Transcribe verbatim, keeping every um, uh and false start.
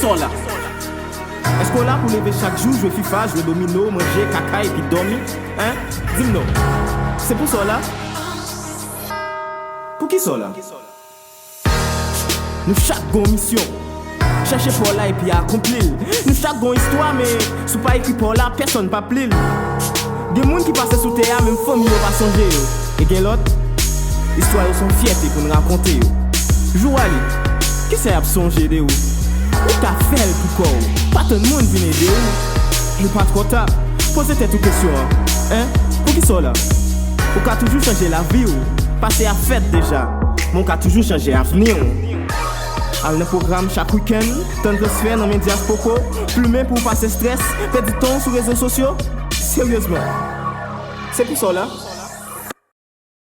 Sa w la? Èske w la pou leve chak jou, jwe fifa, jwe domino, manje, kaka epi dòmi? Hein? Di m non. Se pou sa w la? Pou ki sa w la? Nou chak gon misyon. Chèche pa w la epi akonpli l. Nou chak gon istwa, men si w pa ekri pa w la, pèsonn p ap li l. Gen moun ki pase sou tè a, menm fanmi yo pa sonje yo. E gen lòt, istwa yo se yon fyète pou n rakonte yo. Jou w ale, kisa y ap sonje de ou? Ou ka fè l pou kò w. Pa tann moun vin ede ou. Li pa twò ta. Poze tèt ou kesyon an. Hein? Pou ki sa w la? Ou ka toujou chanje lavi w. Pase a fèt deja. Men w ka toujou chanje avni w. Al nan pwogram chak wikenn, tann transfè nan men Dias Poco, plimen pou w pase estrès, pèdi tan w sou rezo sosyo. Seryezman. Se pou sa w la?